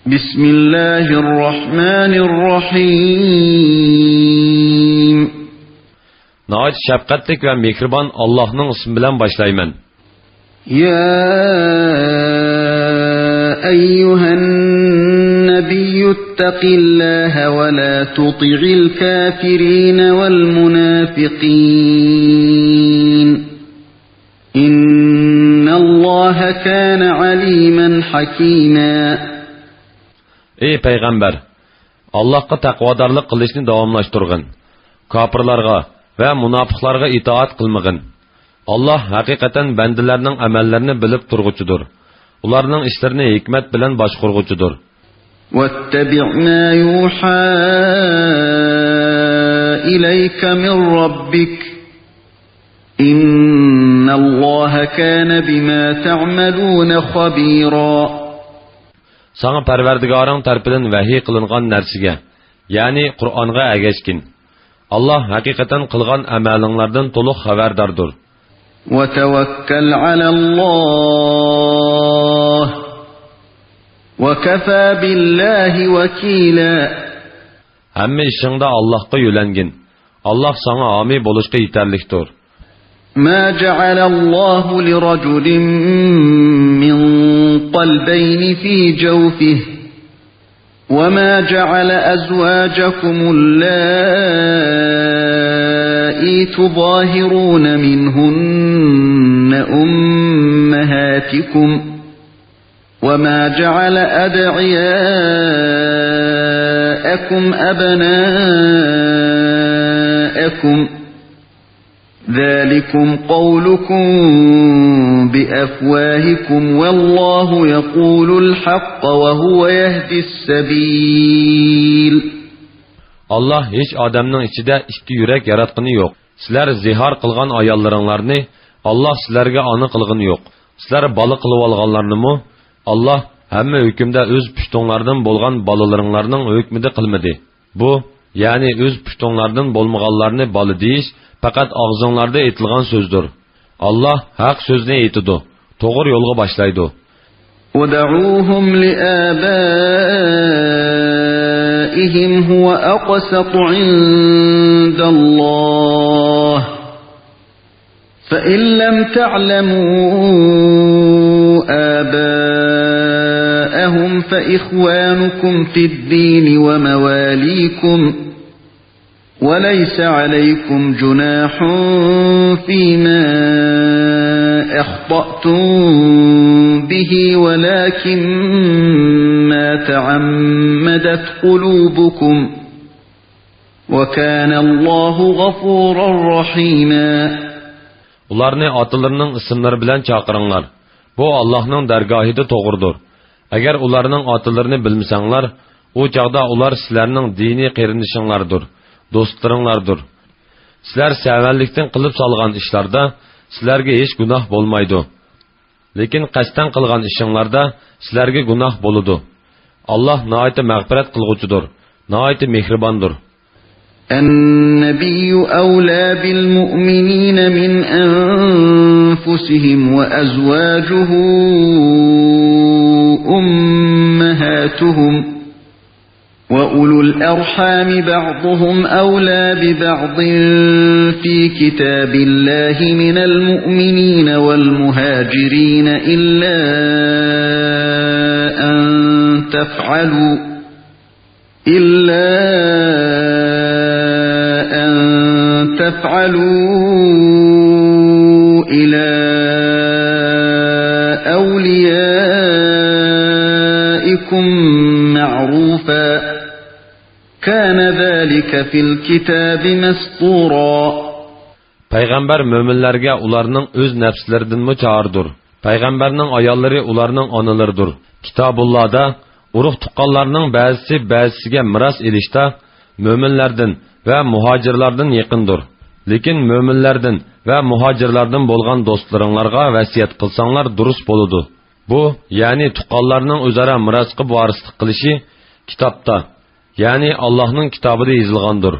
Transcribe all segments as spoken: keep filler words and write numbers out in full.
بسم الله الرحمن الرحيم. ناھايىتى شەپقەتلىك ۋە مېھرىبان ئاللاھنىڭ ئىسمى بىلەن باشلايمەن. يا أيها النبي اتق الله ولا تطع الكافرين والمنافقين. إن الله كان عليما حكيما. ئەي پەيغەمبەر! ئاللاھقا تەقۋادارلىق قىلىشنى داۋاملاشتۇرغىن. كاپىرلارغا ۋە مۇناپىقلارغا ئىتائەت قىلمىغىن. ئاللاھ ھەقىقەتەن بەندىلەرنىڭ ئەمەللىرىنى بىلىپ تۇرغۇچىدۇر. ئۇلارنىڭ ئىشلىرىنى ھېكمەت بىلەن باشقۇرغۇچىدۇر. واتبع ما يوحى إليك من ربك إن الله كان بما تعملون خبيرا. ساڭا پەرۋەردىگارىڭ تەرىپىدىن ۋەھىي قىلىنغان نەرسىگە، يەنى قۇرئانغا ئەگەشكىن. ئاللاھ ھەقىقەتەن قىلغان ئەمەلىڭلاردىن تولۇق خەۋەرداردۇر. وتوكل على الله وكفى بالله وكيلا. ھەممە ئىشىڭدا ئاللاھقا يۆلەنگىن. ئاللاھ ساڭا ھامىي بولۇشقا يېتەرلىكتۇر. ما جعل الله لرجل من قلبين في جوفه وما جعل أزواجكم اللائي تظاهرون منهن أمهاتكم وما جعل أدعياءكم أبناءكم ذلكم قولكم بأفواهكم والله يقول الحق وهو يهدي السبيل. ئاللاھ ھېچ ئادەمنىڭ ئىچىدە ئىككى يۈرەك ياراتقىنى يوق. سىلەر زىھار قىلغان ئاياللىرىڭلارنى ئاللاھ سىلەرگە ئانا قىلغىنى يوق. سىلەر بالا قىلىۋالغانلارنىمۇ ئاللاھ ھەممە ھۆكۈمدە ئۆز پۇشتۇڭلاردىن بولغان بالىلىرىڭلارنىڭ ھۆكمىدە قىلمىدى. بۇ، يەنى ئۆز پۇشتۇڭلاردىن بولمىغانلارنى بالا دېيىش پەقەت ئاغزىڭلاردا ئېيتىلغان سۆزدۇر. ئاللاھ ھەق سۆزنى ئېيتىدۇ، توغرا يولغا باشلايدۇ. ادعوهم لآبائهم هو أقسط عند الله فإن لم تعلموا آباءهم فإخوانكم في الدين ومواليكم وليس عليكم جناح فيما أخطأتم به ولكن ما تعمدت قلوبكم وكان الله غفورا رحيما. ئۇلارنى ئاتىلىرىنىڭ ئىسىملىرى بىلەن چاقىرىڭلار. بۇ ئاللاھنىڭ دەرگاھىدا توغرىدۇر. ئەگەر ئۇلارنىڭ ئاتىلىرىنى بىلمىسەڭلار، ئۇ چاغدا ئۇلار سىلەرنىڭ دىنىي قېرىندىشىڭلاردۇر، دوستلىرىڭلاردۇر. سىلەر سەۋەنلىكتىن قىلىپ سالغان ئىشلاردا سىلەرگە ھېچ گۇناھ بولمايدۇ. لېكىن قەستەن قىلغان ئىشىڭلاردا سىلەرگە گۇناھ بولىدۇ. ئاللاھ ناھايىتى مەغپىرەت قىلغۇچىدۇر، ناھايىتى مېھرىباندۇر. النبي أولى بالمؤمنين من أنفسهم وأزواجه أمهاتهم وأولو الأرحام بعضهم أولى ببعض في كتاب الله من المؤمنين والمهاجرين إلا أن تفعلوا إلا أن تفعلوا إلى أوليائكم معروفا كان ذلك في الكتاب مسطورا. پەيغەمبەر مۆمىنلەرگە ئۇلارنىڭ ئۆز نەپسلىرىدىنمۇ چارىدۇر. پەيغەمبەرنىڭ ئاياللىرى ئۇلارنىڭ ئانىلىرىدۇر. كىتابۇللادا ئۇرۇق-تۇغقانلارنىڭ بەزىسى بەزىسىگە مىراس ئېلىشتا مۆمىنلەردىن ۋە مۇھاجىرلاردىن يېقىندۇر. لېكىن مۆمىنلەردىن ۋە مۇھاجىرلاردىن بولغان دوستلىرىڭلارغا ۋەسىيەت قىلساڭلار دۇرۇس بولىدۇ. بۇ، يەنى تۇغقانلارنىڭ ئۆزئارا مىراسقا ۋارىسلىق قىلىشى كىتابتا، يەنى ئاللاھنىڭ كىتابىدا يېزىلغاندۇر.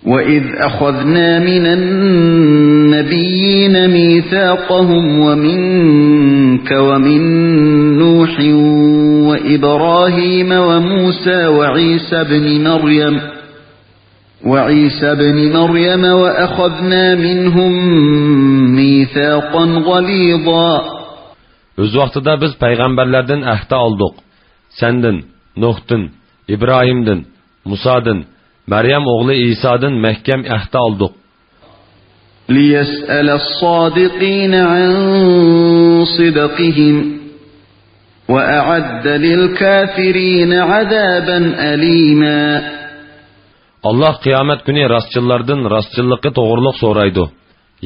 وإذ أخذنا من النبيين ميثاقهم ومنك ومن نوح إبراهيم وموسى وعيسى ابن مريم، وعيسى ابن مريم وأخذنا منهم ميثاقا غليظا. ئۆز ۋاقتىدا بىز پەيغەمبەرلەردىن ئەھدە ئالدۇق. سەندىن، نۇھتىن، ئىبراھىمدىن، مۇسادىن، مەريەم ئوغلى ئىسادىن مەھكەم ئەھدە ئالدۇق. ليسأل الصادقين عن صدقهم وأعد للكافرين عذابا أليما. ئاللاھ قىيامەت كۈنى راستچىللاردىن راستچىللىقى توغرۇلۇق سورايدۇ.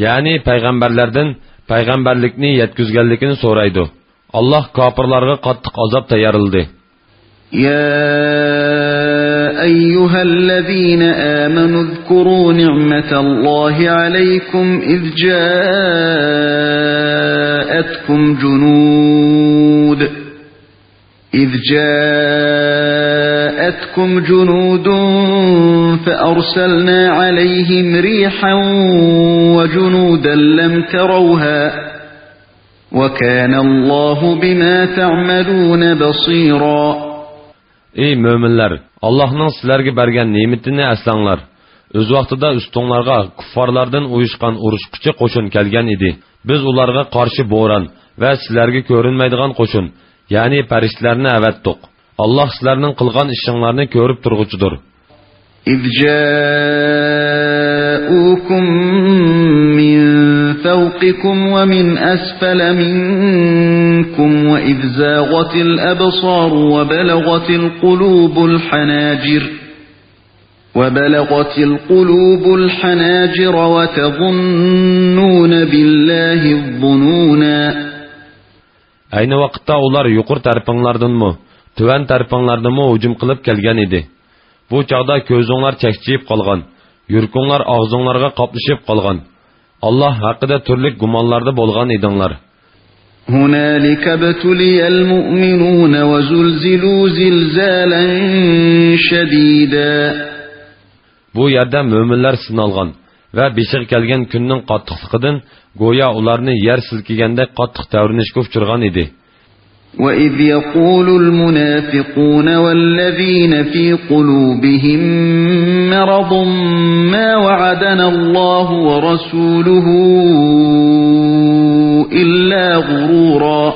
يەنى پەيغەمبەرلەردىن پەيغەمبەرلىكنى يەتكۈزگەنلىكىنى سورايدۇ. ئاللاھ كاپىرلارغا قاتتىق ئازاب تەييارلىدى. يا أيها الذين آمنوا اذكروا نعمة الله عليكم إذ جاءتكم جنود إذ جاءتكم جنود فأرسلنا عليهم ريحا وجنودا لم تروها وكان الله بما تعملون بصيرا. ئەي مۆمىنلەر، ئاللاھنىڭ سىلەرگە بەرگەن نېمىتىنى ئەسلەڭلار. ئۆز ۋاقتىدا ئۈستۈڭلارغا كۇففارلاردىن ئۇيۇشقان ئۇرۇشقۇچى قوشۇن كەلگەن ئىدى. بىز ئۇلارغا قارشى بوران ۋە سىلەرگە كۆرۈنمەيدىغان قوشۇن، يەنى پەرىشتىلەرنى ئەۋەتتۇق. ئاللاھ سىلەرنىڭ قىلغان ئىشىڭلارنى كۆرۈپ تۇرغۇچىدۇر. إذ جاءوكم من فوقكم ومن أسفل منكم وإذ زاغت الأبصار وبلغت القلوب الحناجر وبلغت القلوب الحناجر وتظنون بالله الظنونا. ئەينى ۋاقىتتا ئۇلار يۇقىرى تەرىپىڭلاردىنمۇ، تۆۋەن تەرىپىڭلاردىنمۇ ھۇجۇم قىلىپ كەلگەن ئىدى. بۇ چاغدا كۆزۈڭلار چەكچىيىپ قالغان، يۈرىكىڭلار ئاغزىڭلارغا قاپلىشىپ قالغان. ئاللاھ ھەققىدە تۈرلۈك گۇمانلاردا بولغان ئىدىڭلار. هنالك ابتلي المؤمنون وزلزلوا زلزالا شديدا. بۇ يەردە مۆمىنلەر سىنالغان ۋە بېشىغا كەلگەن كۈننىڭ قاتتىقلىقىدىن گويا ئۇلارنى يەر سىلكىگەندەك قاتتىق تەۋرىنىشكە ئۇچرىغان ئىدى. وإذ يقول المنافقون والذين في قلوبهم مرض ما وعدنا الله ورسوله إلا غرورا.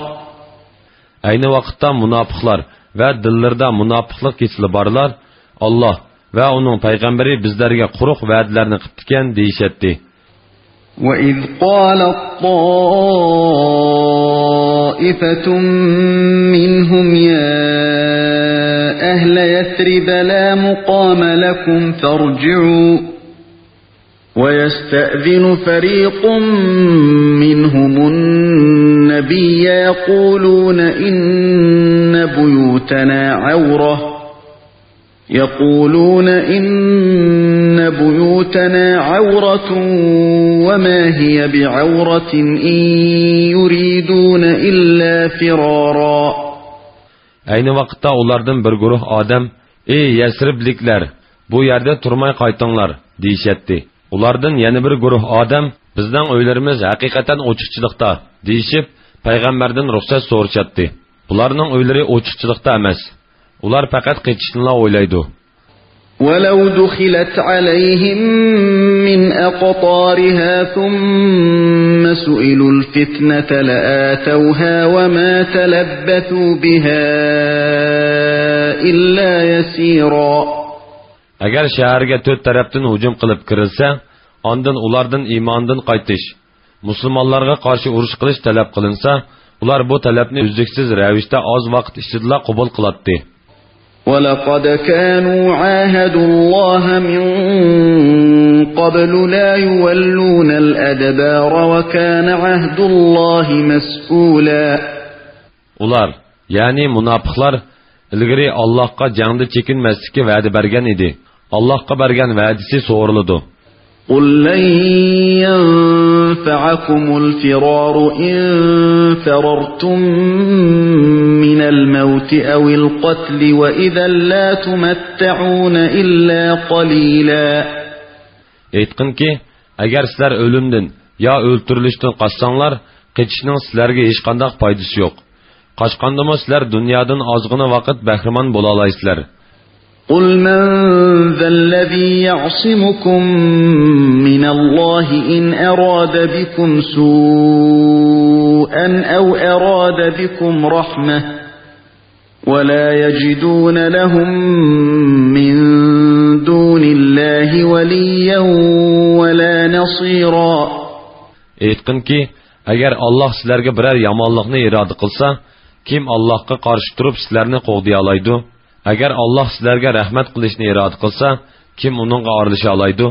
ئەينى ۋاقىتتا مۇناپىقلار ۋە دىللىرىدا مۇناپىقلىق كېسىلى بارلار، ئاللاھ ۋە ئۇنىڭ پەيغەمبىرى بىزلەرگە قۇرۇق ۋەدىلەرنى قىپتىكەن دېيىشەتتى. وإذ قالت طائفة منهم يا أهل يثرب لا مقام لكم فارجعوا ويستأذن فريق منهم النبي يقولون إن بيوتنا عورة، يقولون إن بيوتنا عورة وما هي بعورة إن يريدون إلا فرارا. ئەينى ۋاقىتتا ئۇلاردىن بىر گۇرۇھ ئادەم، ئەي يەسرىبلىكلەر، بۇ يەردە تۇرماي قايتىڭلار، دېيىشەتتى. ئۇلاردىن يەنە بىر گۇرۇھ ئادەم، بىزنىڭ ئۆيلىرىمىز ھەقىقەتەن ئوچۇقچىلىقتا، دېيىشىپ، پەيغەمبەردىن رۇخسەت سورىشاتتى. بۇلارنىڭ ئۆيلىرى ئوچۇقچىلىقتا ئەمەس. ئۇلار پەقەت قېچىشنىلا ئويلايدۇ. ولو دخلت عليهم من أقطارها ثم سئلوا الفتنة لآتوها وما تلبثوا بها إلا يسيرا. ئەگەر شەھەرگە تۆت تەرەپتىن ھۇجۇم قىلىپ كىرىلسە، ئاندىن ئۇلاردىن ئىماندىن قايتىش، مۇسۇلمانلارغا قارشى ئۇرۇش قىلىش تەلەپ قىلىنسا، ئۇلار بۇ تەلەپنى ئۈزلۈكسىز رەۋىشتە ئاز ۋاقىت ئىچىدىلا قوبۇل قىلاتتى. ولقد كانوا عاهدوا الله من قبل لا يولون الأدبار وكان عهد الله مسئولا. ئۇلار، يەنى مۇناپىقلار، ئىلگىرى ئاللاھقا جەڭدە چېكىنمەسلىككە ۋەدە بەرگەن ئىدى. ئاللاھقا بەرگەن ۋەدىسى سورىلىدۇ. قل لن ينفعكم الفرار إن فررتم من الموت أو القتل وإذا لا تمتعون إلا قليلا. ئېيتقىنكى، ئەگەر سىلەر ئۆلۈمدىن يا ئۆلتۈرۈلۈشتىن قاچساڭلار، قېچىشنىڭ سىلەرگە ھېچقانداق پايدىسى يوق. قاچقاندىمۇ سىلەر دۇنيادىن ئازغىنا ۋاقىت بەھرىمەن بولالايسىلەر. قل من ذا الذي يعصمكم من الله إن أراد بكم سوءا أو أراد بكم رحمة ولا يجدون لهم من دون الله وليا ولا نصيرا. ئېيتقىنكى، ئەگەر ئاللاھ سىلەرگە بىرەر يامانلىقنى ئىرادە قىلسا، كىم ئاللاھقا قارشى تۇرۇپ سىلەرنى قوغدىيالايدۇ؟ ئەگەر ئاللاھ سىلەرگە رەھمەت قىلىشنى ئىرادە قىلسا، كىم ئۇنىڭغا ئارىلىشالايدۇ؟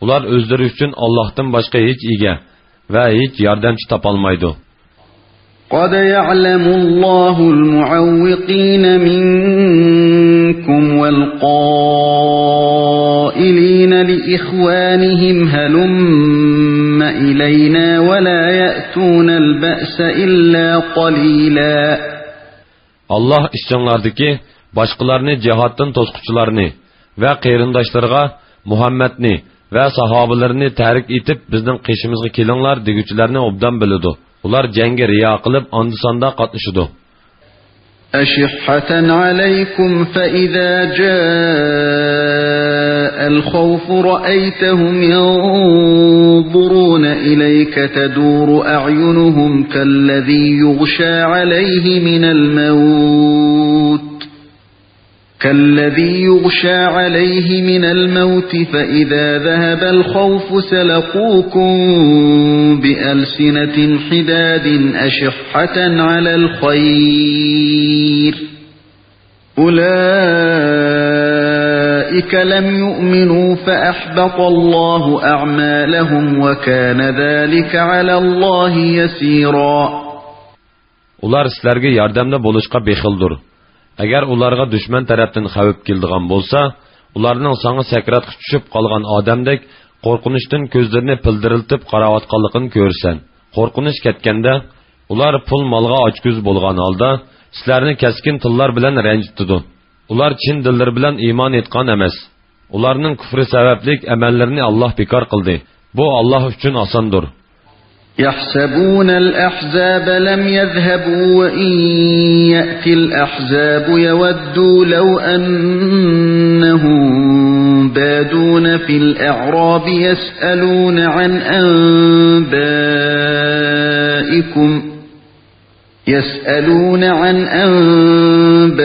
ئۇلار ئۆزلىرى ئۈچۈن ئاللاھتىن باشقا ھېچ ئىگە ۋە ھېچ ياردەمچى تاپالمايدۇ. قد يعلم الله المعوقين منكم والقائلين لإخوانهم هلم إلينا ولا يأتون البأس إلا قليلا. ئاللاھ ئىچىڭلاردىكى باشقىلارنى جىھادتىن توسقۇچىلارنى ۋە قېرىنداشلىرىغا مۇھەممەدنى ۋە ساھابىلىرىنى تەرك ئېتىپ، بىزنىڭ قېشىمىزغا كېلىڭلار دېگۈچىلەرنى ئوبدان بىلىدۇ. ئۇلار جەڭگە رىيا قىلىپ، ئاندا-ساندا قاتنىشىدۇ. أشحة عليكم فإذا جاء الخوف رأيتهم ينظرون إليك تدور أعينهم كالذي يغشى عليه من الموت كالذي يغشى عليه من الموت فإذا ذهب الخوف سلقوكم بألسنة حداد أشحة على الخير أولئك لم يؤمنوا فأحبط الله أعمالهم وكان ذلك على الله يسيرا. ئۇلار سىلەرگە ياردەمدە بولۇشقا بېخىلدۇر. ئەگەر ئۇلارغا دۈشمەن تەرەپتىن خەۋپ كېلىدىغان بولسا، ئۇلارنىڭ ساڭا سەكراتقا چۈشۈپ قالغان ئادەمدەك قورقۇنچتىن كۆزلىرىنى پىلدىرلىتىپ قاراۋاتقانلىقىنى كۆرىسەن. قورقۇنچ كەتكەندە، ئۇلار پۇل-مالغا ئاچكۆز بولغان ھالدا سىلەرنى كەسكىن تىللار بىلەن رەنجىتىدۇ. ئۇلار چىن دىللىرى بىلەن ئىمان ئېيتقان ئەمەس. ئۇلارنىڭ كۇفرى سەۋەبلىك ئەمەللىرىنى ئاللاھ بىكار قىلدى. بۇ ئاللاھ ئۈچۈن ئاساندۇر. يحسبون الأحزاب لم يذهبوا وإن يأت الأحزاب يودوا لو أنهم بادون في الأعراب يسألون عن أنبائكم يسألون عن أنبائكم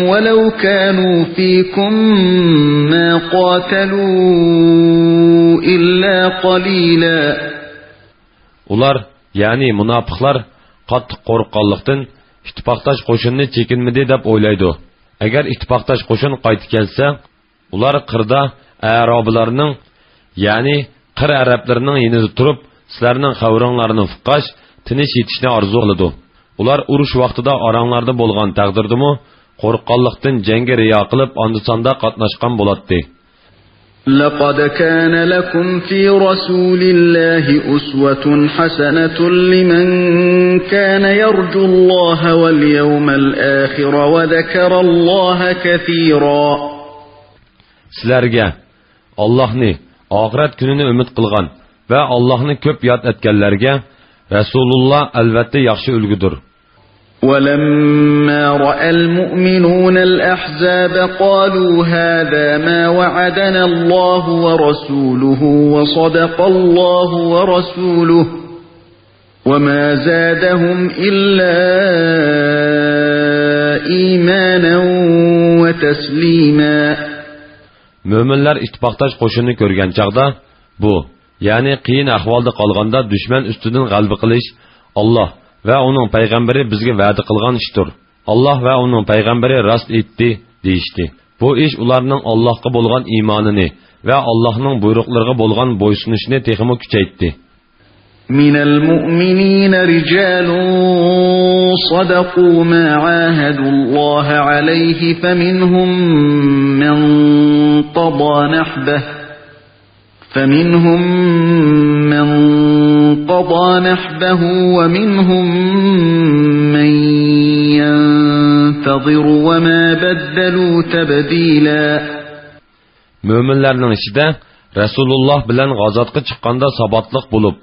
ولو كانوا فيكم ما قاتلوا إلا قليلا. ئۇلار، يەنى مۇناپىقلار، قاتتىق قورققانلىقتىن ئىتتىپاقداش قوشۇننى چېكىنمىدى دەپ ئويلايدۇ. ئەگەر ئىتتىپاقداش قوشۇن قايتا كەلسە، ئۇلار قىردا ئەرابىلارنىڭ، يەنى قىر ئەرەبلىرىنىڭ يېنىدا تۇرۇپ، سىلەرنىڭ خەۋىرىڭلارنى ئۇققاچ، تىنچ يېتىشنى ئارزۇ قىلىدۇ. ئۇلار ئۇرۇش ۋاقتىدا ئاراڭلاردا بولغان تەقدىردىمۇ، قورققانلىقتىن جەڭگە رىيا قىلىپ، ئاندا-ساندا قاتناشقان بولاتتى. لقد كان لكم في رسول الله أسوة حسنة لمن كان يرجو الله واليوم الآخر وذكر الله كثيرا. سىلەرگە، ئاللاھنى، ئاخىرەت كۈنىنى ئۈمىد قىلغان ۋە ئاللاھنى كۆپ ياد ئەتكەنلەرگە رەسۇلۇللا ئەلۋەتتە ياخشى ئۈلگىدۇر. ولما رأى المؤمنون الأحزاب قالوا هذا ما وعدنا الله ورسوله وصدق الله ورسوله وما زادهم إلا إيمانا وتسليما. مۆمىنلەر ئىتتىپاقداش قوشۇننى كۆرگەن چاغدا، بۇ، يەنى قىيىن ئەھۋالدا قالغاندا دۈشمەن ئۈستىدىن غەلىبە قىلىش، ئاللاھ ۋە ئۇنىڭ پەيغەمبىرى بىزگە ۋەدە قىلغان ئىشتۇر. ئاللاھ ۋە ئۇنىڭ پەيغەمبىرى راست ئېيتتى، دېيىشتى. بۇ ئىش ئۇلارنىڭ ئاللاھقا بولغان ئىمانىنى ۋە ئاللاھنىڭ بۇيرۇقلىرىغا بولغان بويسۇنۇشىنى تېخىمۇ كۈچەيتتى. من المؤمنين رجال صدقوا ما عاهدوا الله عليه فمنهم من قضى نحبه فمنهم من قضى نحبه ومنهم من ينتظر وما بدلوا تبديلا. مۆمىنلەرنىڭ ئىچىدە رەسۇلۇللاھ بىلەن غازاتقا چىققاندا ساباتلىق بولۇپ،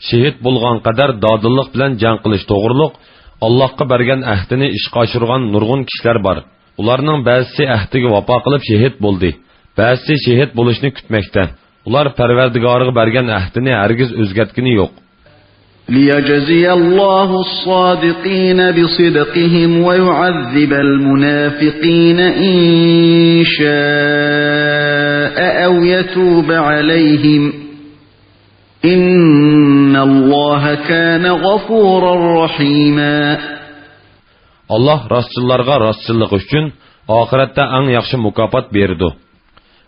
شېھىت بولغان قەدەر دادىللىق بىلەن جەڭ قىلىش توغرۇلۇق ئاللاھقا بەرگەن ئەھدىنى ئىشقا ئاشۇرغان نۇرغۇن كىشىلەر بار. ئۇلارنىڭ بەزىسى ئەھدىگە ۋاپا قىلىپ شېھىت بولدى، بەزىسى شېھىت بولۇشنى كۈتمەكتە. ئۇلار پەرۋەردىگارىغا بەرگەن ئەھدىنى ھەرگىز ئۆزگەرتكىنى يوق. ليجزي الله الصادقين بصدقهم ويعذب المنافقين إن شاء أو يتوب عليهم إن الله كان غفورا رحيما. ئاللاھ راستچىللارغا راستچىللىقى ئۈچۈن ئاخىرەتتە ئەڭ ياخشى مۇكاپات بېرىدۇ.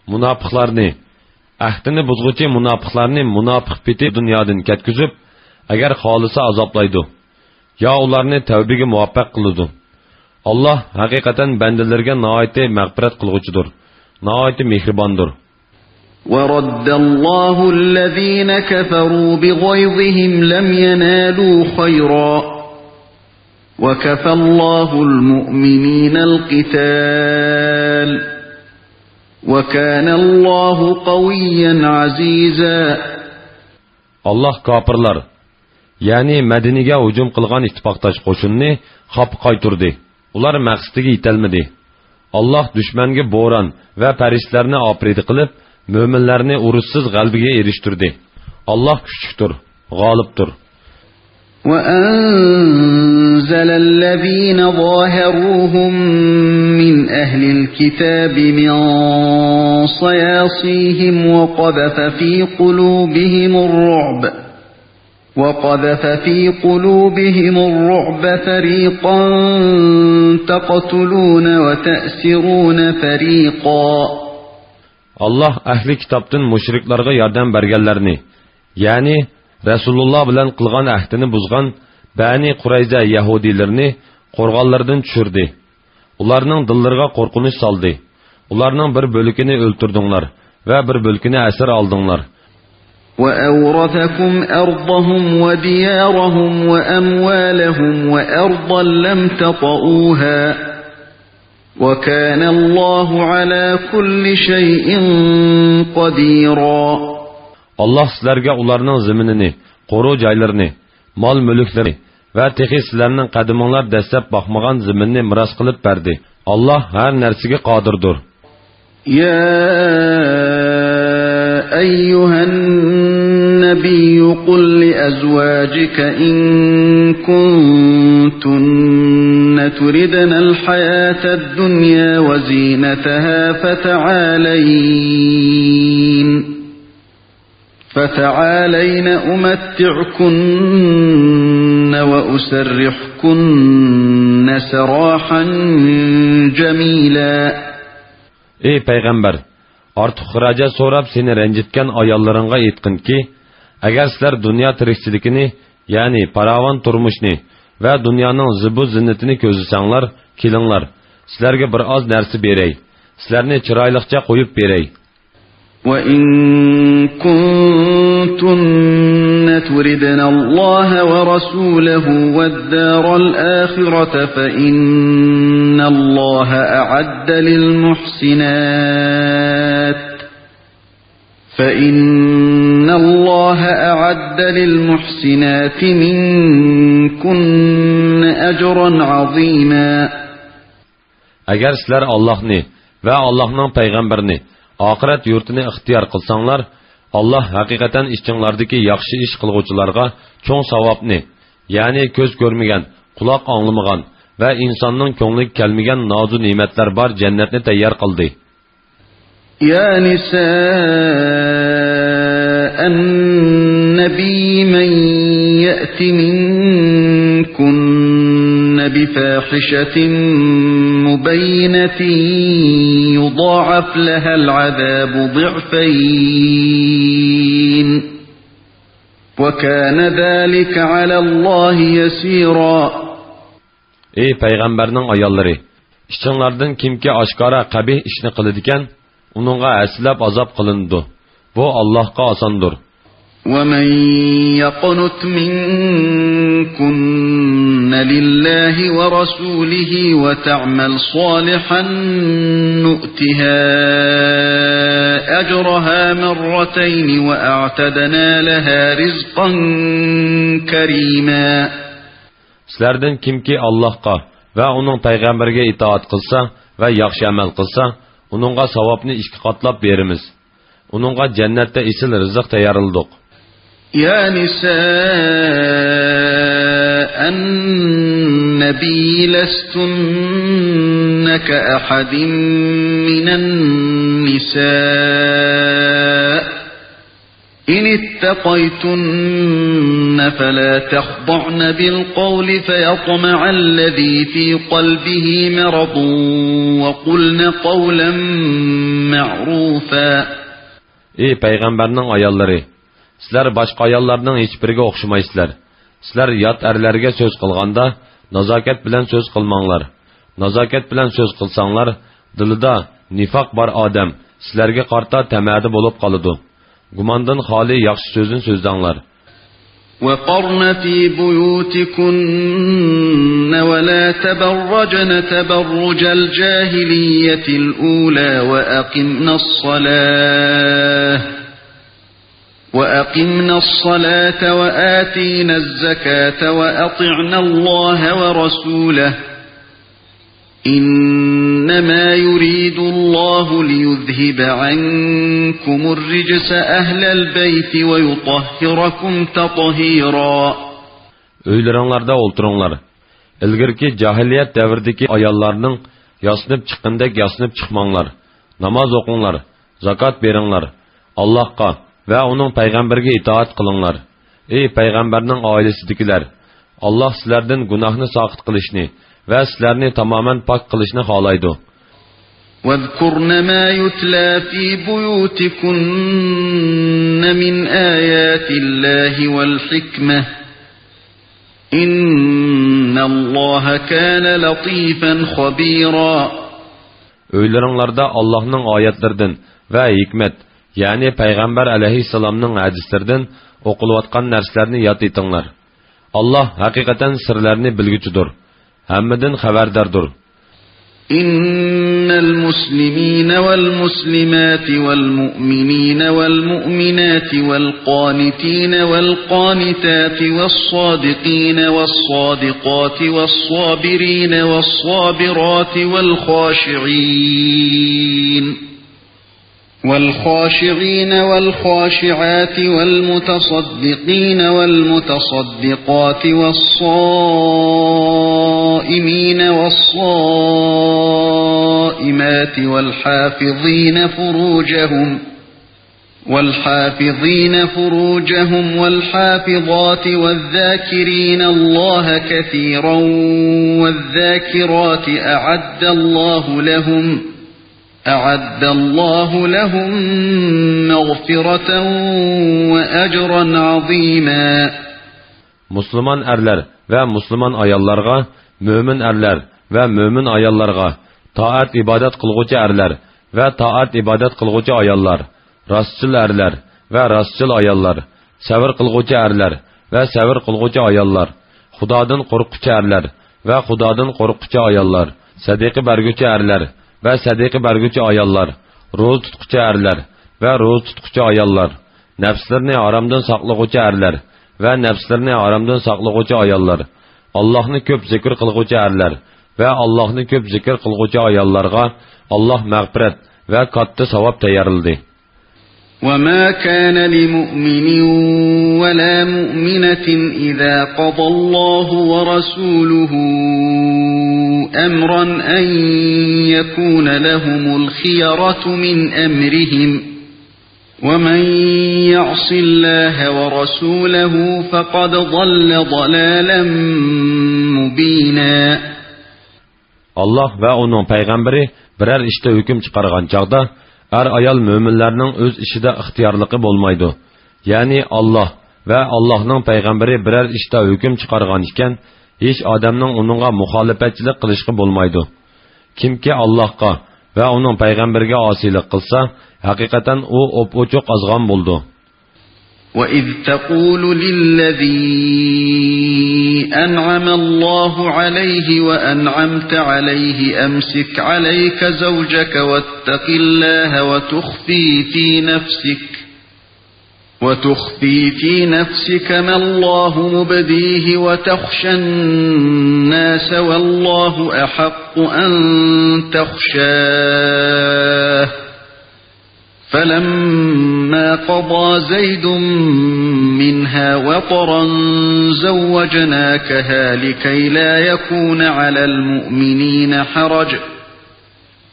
مۇناپىقلارنى، ئەھدىنى بۇزغۇچى مۇناپىقلارنى مۇناپىق پېتى دۇنيادىن كەتكۈزۈپ، ئەگەر خالىسا ئازابلايدۇ، يا ئۇلارنى تەۋبىگە مۇۋەپپەق قىلىدۇ. ئاللاھ ھەقىقەتەن بەندىلىرىگە ناھايىتى مەغپىرەت قىلغۇچىدۇر، ناھايىتى مېھرىباندۇر. ورد الله الذين كفروا بغيظهم لم ينالوا خيرا وكفى الله المؤمنين القتال وكان الله قويا عزيزا. ئاللاھ كاپىرلار، يەنى مەدىنىگە ھۇجۇم قىلغان ئىتتىپاقداش قوشۇننى خاپا قايتۇردى. ئۇلار مەقسىتىگە يېتەلمىدى. ئاللاھ دۈشمەنگە بوران ۋە پەرىشتىلەرنى ئاپىرىدە قىلىپ، مۆمىنلەرنى ئۇرۇشسىز غەلىبىگە ئېرىشتۈردى. ئاللاھ كۈچلۈكتۇر، غالىبتۇر. وأنزل الذين ظاهروهم من أهل الكتاب من صياصيهم وقذف في قلوبهم الرعب وقذف في قلوبهم الرعب فريقا تقتلون وتأسرون فريقا. ئاللاھ ئەھلى كىتابتىن مۇشرىكلارغا ياردەم بەرگەنلەرنى، يەنى رەسۇلۇللاھ بىلەن قىلغان ئەھدىنى بۇزغان بەنى قۇرەيزە يەھۇدىيلىرىنى قورغانلىرىدىن چۈشۈردى. ئۇلارنىڭ دىللىرىغا قورقۇنچ سالدى. ئۇلارنىڭ بىر بۆلىكىنى ئۆلتۈردۈڭلار ۋە بىر بۆلىكىنى ئەسىر ئالدىڭلار. وأورثكم أرضهم وديارهم وأموالهم وأرضا لم تطئوها وكان الله على كل شيء قديرا. ئاللاھ سىلەرگە ئۇلارنىڭ زېمىنىنى، قورۇ جايلىرىنى، مال-مۈلۈكلىرىنى ۋە تېخى سىلەرنىڭ قەدىمىڭلار دەسسەپ باقمىغان زېمىننى مىراس قىلىپ بەردى. ئاللاھ ھەر نەرسىگە قادىردۇر. يا أيها النبي قل لأزواجك إن كنتن تردن الحياة الدنيا وزينتها فتعالين فتعالين أمتعكن وأسرحكن سراحا جميلا. ئەي پەيغەمبەر، ئارتۇق خىراجەت سوراپ سېنى رەنجىتكەن ئاياللىرىڭغا ئېيتقىنكى، ئەگەر سىلەر دۇنيا تىرىكچىلىكىنى، يەنى پاراۋان تۇرمۇشنى ۋە دۇنيانىڭ زىبۇ زىننىتىنى كۆزلىسەڭلار، كېلىڭلار، سىلەرگە بىر ئاز نەرسە بېرەي، سىلەرنى چىرايلىقچە قويۇپ بېرەي. وإن كنتن تردن الله ورسوله والدار الآخرة فإن الله أعد للمحسنات فإن الله أعد للمحسنات منكن أجرا عظيما. ئەگەر سىلەر ئاللاھنى ۋە ئاللاھنىڭ پەيغەمبىرىنى، ئاخىرەت يۇرتىنى ئىختىيار قىلساڭلار، ئاللاھ ھەقىقەتەن ئىچىڭلاردىكى ياخشى ئىش قىلغۇچىلارغا چوڭ ساۋابنى، يەنى كۆز كۆرمىگەن، قۇلاق ئاڭلىمىغان ۋە ئىنساننىڭ كۆڭلىگە كەلمىگەن نازۇ نېمەتلەر بار جەننەتنى تەييار قىلدى. يا نساء النبي من يأت منكن بفاحشة مبينة يضاعف لها العذاب ضعفين وكان ذلك على الله يسيرا. ئەي پەيغەمبەرنىڭ ئاياللىرى! ئىچىڭلاردىن كىمكى ئاشكارا قەبىھ ئىشنى قىلىدىكەن، ئۇنىڭغا ھەسسىلەپ ئازاب قىلىنىدۇ. بۇ ئاللاھقا ئاساندۇر. ومن يقنت منكن لله ورسوله وتعمل صالحا نؤتها أجرها مرتين وأعتدنا لها رزقا كريما. سىلەردىن كىمكى ئاللاھقا ۋە ئۇنىڭ پەيغەمبىرىگە ئىتائەت قىلسا ۋە ياخشى ئەمەل قىلسا، ئۇنىڭغا ساۋابنى ئىككى قاتلاپ بېرىمىز. ئۇنىڭغا جەننەتتە ئېسىل رىزىق تەييارلىدۇق. يا نساء النبي لستن كأحد من النساء إن اتقيتن فلا تخضعن بالقول فيطمع الذي في قلبه مرض وقلن قولا معروفا. ئى پەيغەمبەرنىڭ ئاياللىرى، سىلەر باشقا ئاياللارنىڭ ھېچبىرىگە ئوخشىمايسىلەر. سىلەر يات ئەرلەرگە سۆز قىلغاندا نازاكەت بىلەن سۆز قىلماڭلار. نازاكەت بىلەن سۆز قىلساڭلار، دىلىدا نىفاق بار ئادەم سىلەرگە قارىتا تەمەدە بولۇپ قالىدۇ. گۇماندىن خالىي ياخشى سۆزنى سۆزلەڭلار. وقرن في بيوتكن ولا تبرجن تبرج الجاهلية الأولى وأقمن الصلاة وأقمن الصلاة وآتين الزكاة وأطعن الله ورسوله إنما يريد الله ليذهب عنكم الرجس أهل البيت ويطهركم تطهيرا. ئۆيلىرىڭلاردا ئولتۇرۇڭلار. ئىلگىرىكى جاھىلىيەت دەۋرىدىكى ئاياللارنىڭ ياسىنىپ چىققىنىدەك ياسىنىپ چىقماڭلار. ناماز ئوقۇڭلار، زاكات بېرىڭلار. ئاللاھقا ۋە ئۇنىڭ پەيغەمبىرىگە ئىتائەت قىلىڭلار. ئى پەيغەمبەرنىڭ ئائىلىسىدىكىلەر! ئاللاھ سىلەردىن گۇناھنى ساقىت قىلىشنى ۋە سىلەرنى تامامەن پاك قىلىشنى خالايدۇ. واذكرن ما يتلى في بيوتكن من آيات الله والحكمة إن الله كان لطيفا خبيرا. ئۆيلىرىڭلاردا ئاللاھنىڭ ئايەتلىرىدىن ۋە ھېكمەت، يەنى پەيغەمبەر ئەلەيھىسسالامنىڭ ھەدىسلىرىدىن ئوقۇلۇۋاتقان نەرسىلەرنى ياد ئېتىڭلار. ئاللاھ ھەقىقەتەن سىرلەرنى بىلگۈچىدۇر، ھەممىدىن خەۋەرداردۇر. إن المسلمين والمسلمات والمؤمنين والمؤمنات والقانتين والقانتات والصادقين والصادقات والصابرين والصابرات والخاشعين والخاشعين والخاشعات والمتصدقين والمتصدقات والصائمين والصائمات والحافظين فروجهم والحافظين فروجهم والحافظات والذاكرين الله كثيرا والذاكرات أعد الله لهم أعد الله لهم مغفرة وأجرا عظيما. مۇسۇلمان ئەرلەر ۋە مۇسۇلمان ئاياللارغا، مۆمىن ئەرلەر ۋە مۆمىن ئاياللارغا، تائەت ئىبادەت قىلغۇچى ئەرلەر ۋە تائەت ئىبادەت قىلغۇچى ئاياللار، راستچىل ئەرلەر ۋە راستچىل ئاياللار، سەۋر قىلغۇچى ئەرلەر ۋە سەۋر قىلغۇچى ئاياللار، خۇدادىن قورققۇچى ئەرلەر ۋە خۇدادىن قورققۇچى ئاياللار، سەدىقە بەرگۈچى ئەرلەر ۋە سەدىقە بەرگۈچى ئاياللار، روزا تۇتقۇچى ئەرلەر ۋە روزا تۇتقۇچى ئاياللار، نەپسلىرىنى ھارامدىن ساقلىغۇچى ئەرلەر ۋە نەپسلىرىنى ھارامدىن ساقلىغۇچى ئاياللار، ئاللاھنى كۆپ زىكىر قىلغۇچى ئەرلەر ۋە ئاللاھنى كۆپ زىكىر قىلغۇچى ئاياللارغا ئاللاھ مەغپىرەت ۋە كاتتا ساۋاب تەييارلىدى. وما كان لمؤمن ولا مؤمنة إذا قضى الله ورسوله أمرا أن يكون لهم الخيرة من أمرهم، ومن يعص الله ورسوله فقد ضل ضلالا مبينا. ئاللاھ ۋە ئۇنىڭ پەيغەمبىرى بىرەر ئىشتا ھۆكۈم چىقارغان چاغدا، ئەر-ئايال مۆمىنلەرنىڭ ئۆز ئىشىدا ئىختىيارلىقى بولمايدۇ. يەنى ئاللاھ ۋە ئاللاھنىڭ پەيغەمبىرى بىرەر ئىشتا ھۆكۈم چىقارغان ئىكەن، ھېچ ئادەمنىڭ ئۇنىڭغا مۇخالىپەتچىلىك قىلىشقا بولمايدۇ. كىمكى ئاللاھقا ۋە ئۇنىڭ پەيغەمبىرىگە ئاسىيلىق قىلسا، ھەقىقەتەن ئۇ ئوپئوچۇق ئازغان بولىدۇ. وإذ تقول للذي أنعم الله عليه وأنعمت عليه أمسك عليك زوجك واتق الله وتخفي في نفسك وتخفي في نفسك ما الله مبديه وتخشى الناس والله أحق أن تخشاه فلما قضى زيد منها وطرا زوجناكها لكي لا يكون على المؤمنين حرج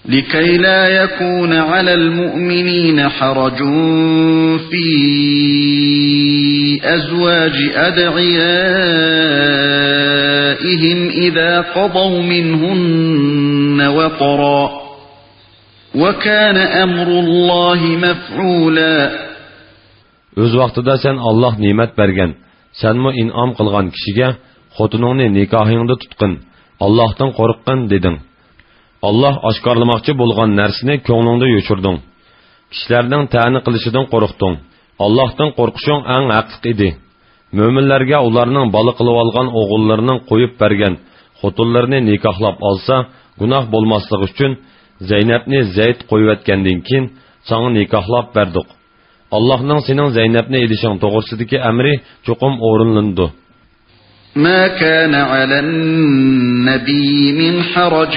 لكي لا يكون على المؤمنين حرج في أزواج أدعيائهم إذا قضوا منهن وطرا وكان أمر الله مفعولا. ئۆز ۋاقتىدا سەن ئاللاھ نېمەت بەرگەن، سەنمۇ ئىنئام قىلغان كىشىگە خوتۇنۇڭنى نىكاھىڭدا تۇتقىن، ئاللاھتىن قورققىن دېدىڭ. ئاللاھ ئاشكارىلىماقچى بولغان نەرسىنى كۆڭلۈڭدە يوشۇردۇڭ. كىشىلەرنىڭ تەنە قىلىشىدىن قورقتۇڭ. ئاللاھتىن قورقۇشۇڭ ئەڭ ھەقلىق ئىدى. مۆمىنلەرگە ئۇلارنىڭ بالا قىلىۋالغان ئوغۇللىرىنىڭ قويۇپ بەرگەن خوتۇنلىرىنى نىكاھلاپ ئالسا، گۇناھ بولماسلىقى ئۈچۈن زەينەپنى زەيد قويۇۋەتكەندىن كېيىن ساڭا نىكاھلاپ بەردۇق. ئاللاھنىڭ سېنىڭ زەينەپنى ئېلىشىڭ توغرىسىدىكى ئەمرى چوقۇم ئورۇنلىنىدۇ. ما كان على النبي من حرج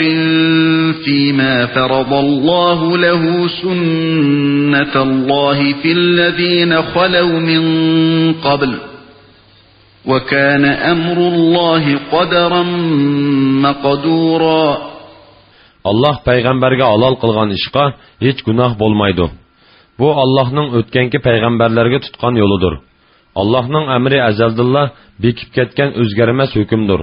فيما فرض الله له سنة الله في الذين خلوا من قبل وكان أمر الله قدرا مقدورا. ئاللاھ پەيغەمبەرگە ھالال قىلغان ئىشقا ھېچ گۇناھ بولمايدۇ. بۇ ئاللاھنىڭ ئۆتكەنكى پەيغەمبەرلەرگە تۇتقان يولىدۇر. ئاللاھنىڭ ئەمرى ئەزەلدىنلا بېكىپ كەتكەن ئۆزگەرمەس ھۆكۈمدۇر.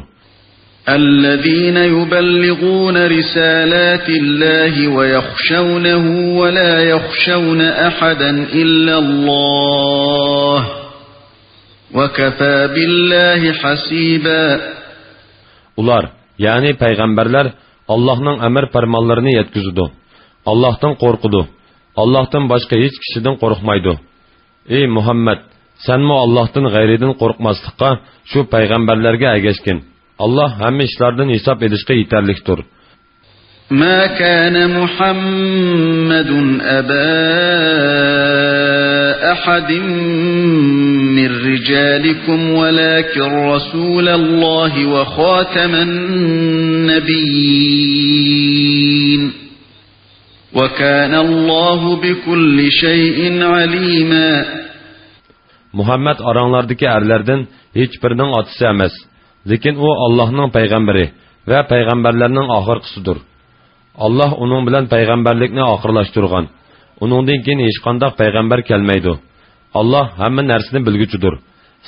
الذين يبلغون رسالات الله ويخشونه ولا يخشون أحدا إلا الله وكفى بالله حسيبا. ئۇلار، يەنى پەيغەمبەرلەر ئاللاھنىڭ ئەمر پەرمانلىرىنى يەتكۈزىدۇ. ئاللاھتىن قورقىدۇ. ئاللاھتىن باشقا ھېچ كىشىدىن قورقمايدۇ. ئى مۇھەممەد، سەنمۇ ئاللاھتىن غەيرىدىن قورقماسلىققا شۇ پەيغەمبەرلەرگە ئەگەشكىن. ئاللاھ ھەممە ئىشلاردىن ھېساب ئېلىشقا يېتەرلىكتۇر. ما كان محمد أبا أحد من رجالكم ولكن رسول الله وخاتم النبيين وكان الله بكل شيء عليما. مۇھەممەد ئاراڭلاردىكى ئەرلەردىن ھېچبىرىنىڭ ئاتىسى ئەمەس، لېكىن ئۇ ئاللاھنىڭ پەيغەمبىرى ۋە پەيغەمبەرلەرنىڭ ئاخىرقىسىدۇر. ئاللاھ ئۇنىڭ بىلەن پەيغەمبەرلىكنى ئاخىرلاشتۇرغان. ئۇنىڭدىن كېيىن ھېچقانداق پەيغەمبەر كەلمەيدۇ. ئاللاھ ھەممە نەرسىنى بىلگۈچىدۇر.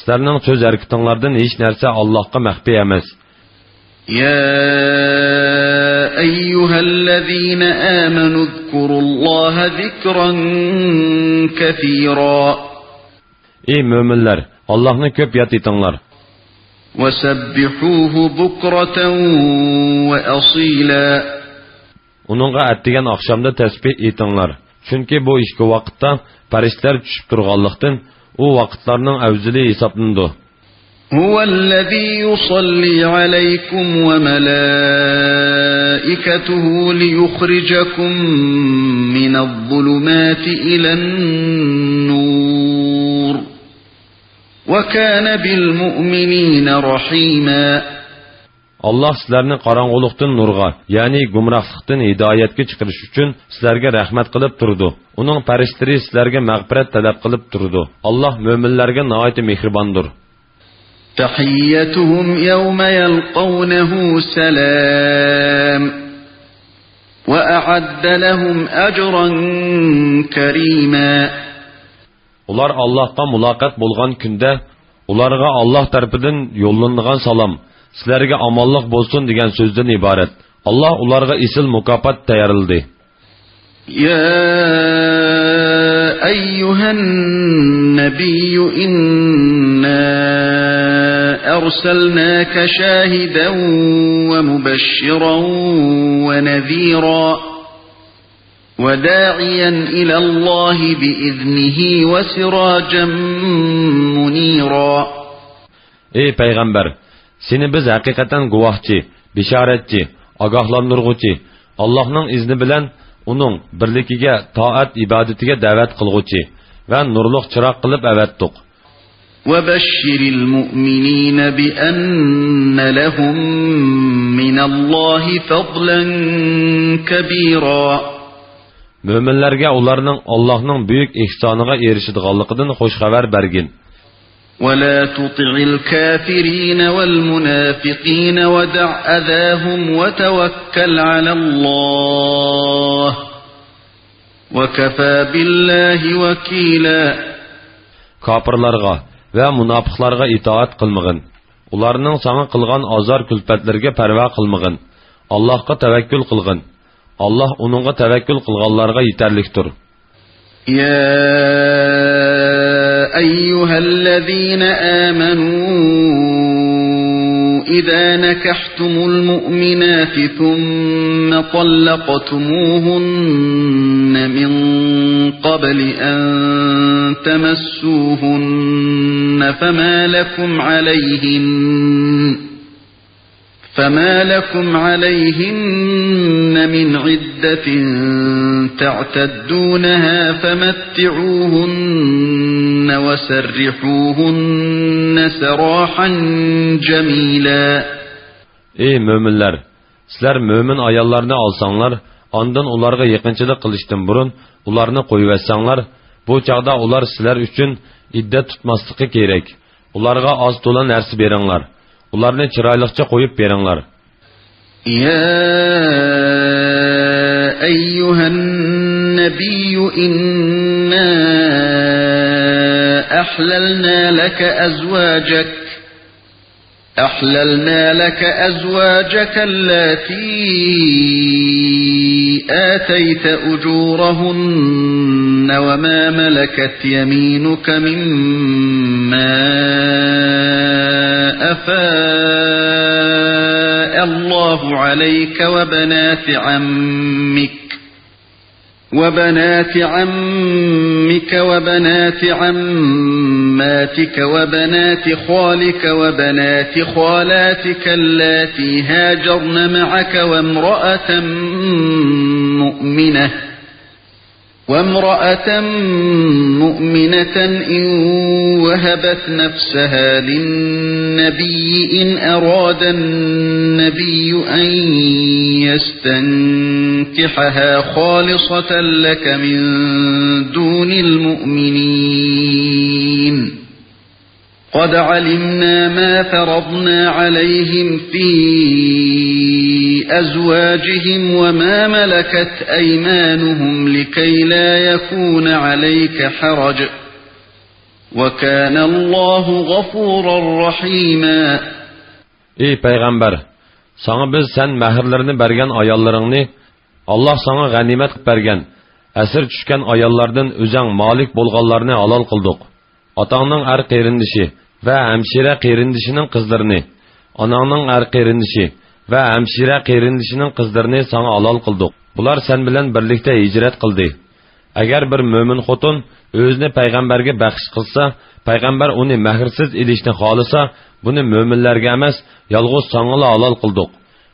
سىلەرنىڭ سۆز ھەرىكىتىڭلاردىن ھېچ نەرسە ئاللاھقا مەخپىي ئەمەس. يا أيها الذين آمنوا اذكروا الله ذكرا كثيرا. ئى مۆمىنلەر، ئاللاھنى كۆپ ياد ئېتىڭلار. وسبحوه بكرة وأصيلا. ئۇنىڭغا ئەتىگەن ئاخشامدا تەسبىھ ئېيتىڭلار. چۈنكى بۇ ئىككى ۋاقىتتا پەرىشتىلەر چۈشۈپ تۇرغانلىقتىن، ئۇ ۋاقىتلارنىڭ ئەۋزىلى ھېسابلىنىدۇ. هو الذي يصلي عليكم وملائكته ليخرجكم من الظلمات إلى النور وكان بالمؤمنين رحيما. ئاللاھ سىلەرنى قاراڭغۇلۇقتىن نۇرغا، يەنى گۇمراھلىقتىن ھىدايەتكە چىقىرىش ئۈچۈن سىلەرگە رەھمەت قىلىپ تۇرىدۇ. ئۇنىڭ پەرىشتىلىرى سىلەرگە مەغپىرەت تەلەپ قىلىپ تۇرىدۇ. ئاللاھ مۆمىنلەرگە ناھايىتى مېھرىباندۇر. تحيتهم يوم يلقونه سلام وأعد لهم أجرا كريما. ئۇلار ئاللاھقا مۇلاقات بولغان كۈندە ئۇلارغا ئاللاھ تەرىپىدىن يوللىنىدىغان سالام، سىلەرگە ئامانلىق بولسۇن دېگەن سۆزدىن ئىبارەت. ئاللاھ ئۇلارغا ئېسىل مۇكاپات تەييارلىدى. يا أيها النبي إنا أرسلناك شاهدا ومبشرا ونذيرا وداعيا إلى الله بإذنه وسراجا منيرا. ئى پەيغەمبەر، سېنى بىز ھەقىقەتەن گۇۋاھچى، بېشارەتچى، ئاگاھلاندۇرغۇچى، ئاللاھنىڭ ئىزنى بىلەن ئۇنىڭ بىرلىكىگە، تائەت ئىبادىتىگە دەۋەت قىلغۇچى ۋە نۇرلۇق چىراغ قىلىپ ئەۋەتتۇق. وبشر المؤمنين بأن لهم من الله فضلا كبيرا. مۆمىنلەرگە ئۇلارنىڭ ئاللاھنىڭ بۈيۈك ئېھسانىغا ئېرىشىدىغانلىقىدىن خۇش خەۋەر بەرگىن. ولا تطع الكافرين والمنافقين ودع أذاهم وتوكل على الله وكفى بالله وكيلا. كاپىرلارغا ۋە مۇناپىقلارغا ئىتائەت قىلمىغىن. ئۇلارنىڭ ساڭا قىلغان ئازار-كۈلپەتلىرىگە پەرۋا قىلمىغىن. ئاللاھقا تەۋەككۈل قىلغىن. ئاللاھ ئۇنىڭغا تەۋەككۈل قىلغانلارغا يېتەرلىكتۇر. يا أيها الذين آمنوا إذا نكحتم المؤمنات ثم طلقتموهن من قبل أن تمسوهن فما لكم عليهن فما لكم عليهن من عدة تعتدونها فمتعوهن وسرحوهن سراحا جميلا. ئەي مۆمىنلەر! سىلەر مۆمىن ئاياللارنى ئالساڭلار، ئاندىن ئۇلارغا يېقىنچىلىق قىلىشتىن بۇرۇن ئۇلارنى قويۇۋەتسەڭلار، بۇ چاغدا ئۇلار سىلەر ئۈچۈن ئىددەت تۇتماسلىقى كېرەك. ئۇلارغا ئاز-تولا نەرسە بېرىڭلار. ئۇلارنى چىرايلىقچە قويۇپ بېرىڭلار. يا أيها النبي إنا أحللنا لك أزواجك أحللنا لك أزواجك اللاتي آتيت أجورهن وما ملكت يمينك مما أفاء الله عليك وبنات عمك وبنات عمك وبنات عماتك وبنات خالك وبنات خالاتك اللاتي هاجرن معك وامرأة مؤمنة وامرأة مؤمنة إن وهبت نفسها للنبي إن أراد النبي أن يستنكحها خالصة لك من دون المؤمنين. قد علمنا ما فرضنا عليهم في أزواجهم وما ملكت أيمانهم لكي لا يكون عليك حرج، وكان الله غفورا رحيما. ئەي پەيغەمبەر! ساڭا بىز سەن مەھىرلىرىنى بەرگەن ئاياللىرىڭنى، ئاللاھ ساڭا غەنىيمەت قىلىپ بەرگەن، ئەسىر چۈشكەن ئاياللاردىن ئۆزۈڭ مالىك بولغانلارنى ھالال قىلدۇق. ئاتاڭنىڭ ئەر قېرىندىشى ۋە ھەمشىرە قېرىندىشىنىڭ قىزلىرىنى، ئاناڭنىڭ ئەر قېرىندىشى ۋە ھەمشىرە قېرىندىشىنىڭ قىزلىرىنى ساڭا ھالال قىلدۇق. بۇلار سەن بىلەن بىرلىكتە ھىجرەت قىلدى. ئەگەر بىر مۆمىن خوتۇن ئۆزىنى پەيغەمبەرگە بەخش قىلسا، پەيغەمبەر ئۇنى مەھىرسىز ئېلىشنى خالىسا، بۇنى مۆمىنلەرگە ئەمەس، يالغۇز ساڭىلا ھالال قىلدۇق.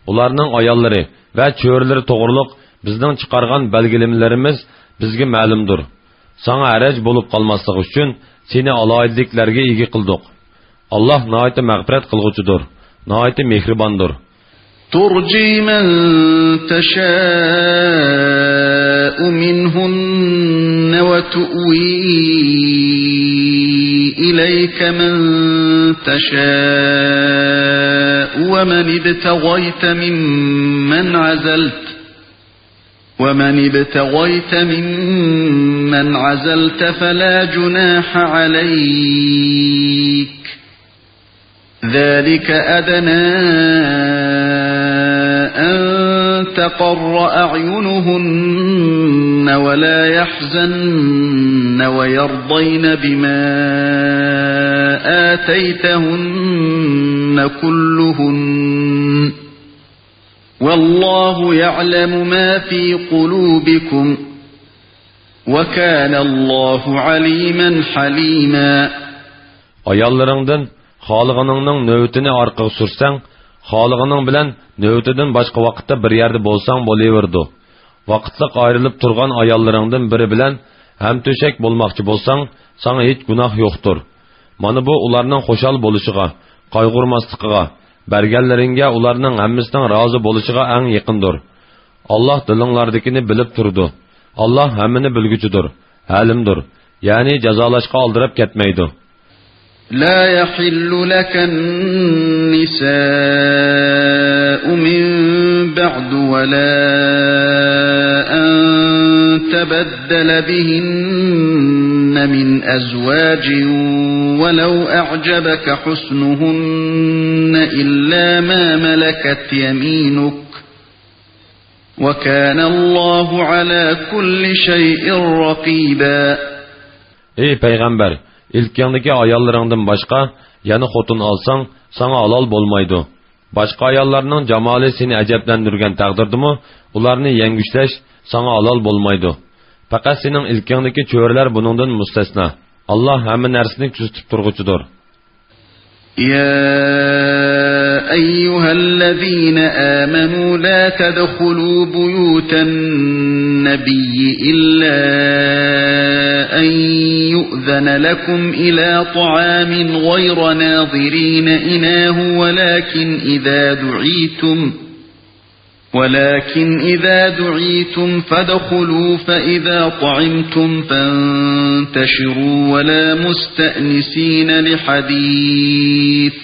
ئۇلارنىڭ ئاياللىرى ۋە چۆرىلىرى توغرۇلۇق بىزنىڭ چىقارغان بەلگىلىمىلىرىمىز بىزگە مەلۇمدۇر. ساڭا ھەرەج بولۇپ قالماسلىقى ئۈچۈن سېنى ئالاھىدىلىكلەرگە ئىگە قىلدۇق. ئاللاھ ناھايىتى مەغپىرەت قىلغۇچىدۇر، ناھايىتى مېھرىباندۇر. ترجي من تشاء منهن وتؤوي إليك من تشاء ومن ابتغيت ممن عزلت ومن ابتغيت ممن عزلت فلا جناح عليك، ذلك أدنى أن تقر أعينهن ولا يحزن ويرضين بما آتيتهن كلهن، والله يعلم ما في قلوبكم، وكان الله عليما حليما. ئاياللىرىڭدىن خالىغىنىڭنىڭ نۆۋىتىنى ئارقىغا سۈرسەڭ، خالىغىنىڭ بىلەن نۆۋىتىدىن باشقا ۋاقىتتا بىر يەردە بولساڭ بولۇۋېرىدۇ. ۋاقىتلىق ئايرىلىپ تۇرغان ئاياللىرىڭدىن بىرى بىلەن ھەمتۆشەك بولماقچى بولساڭ، ساڭا ھېچ گۇناھ يوقتۇر. مانا بۇ ئۇلارنىڭ خۇشال بولۇشىغا، قايغۇرماسلىقىغا، بەرگەنلىرىڭگە ئۇلارنىڭ ھەممىسىنىڭ رازى بولۇشىغا ئەڭ يېقىندۇر. ئاللاھ دىلىڭلاردىكىنى بىلىپ تۇرىدۇ. ئاللاھ ھەممىنى بىلگۈچىدۇر، ھەلىمدۇر. يەنى جازالاشقا ئالدىراپ كەتمەيدۇ. لا يحل لك النساء من بعد ولا أن تبدل بهن من أزواج ولو أعجبك حسنهن إلا ما ملكت يمينك وكان الله على كل شيء رقيبا. ئەي پەيغەمبەر، ئىلكىڭدىكى ئاياللىرىڭدىن باشقا يەنە خوتۇن ئالساڭ، ساڭا ھالال بولمايدۇ. باشقا ئاياللارنىڭ جامالى سېنى ئەجەبلەندۈرگەن تەقدىردىمۇ، ئۇلارنى يەڭگۈشلەش ساڭا ھالال بولمايدۇ. پەقەت سېنىڭ ئىلكىڭدىكى چۆرىلەر بۇنىڭدىن مۇستەسنا. ئاللاھ ھەممە نەرسىنى كۆزىتىپ تۇرغۇچىدۇر. يا أيها الذين آمنوا لا تدخلوا بيوت النبي إلا أن يؤذن لكم إلى طعام غير ناظرين إناه ولكن إذا دعيتم ولكن إذا دعيتم فادخلوا فإذا طعمتم فانتشروا ولا مستأنسين لحديث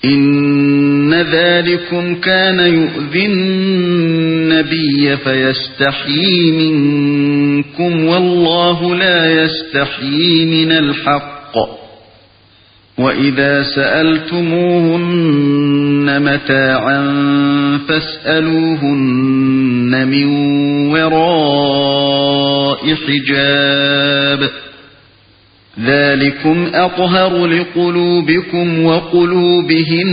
إن ذلكم كان يؤذي النبي فيستحيي منكم والله لا يستحيي من الحق وإذا سألتموهن متاعا فاسألوهن من وراء حجاب ذلكم أطهر لقلوبكم وقلوبهن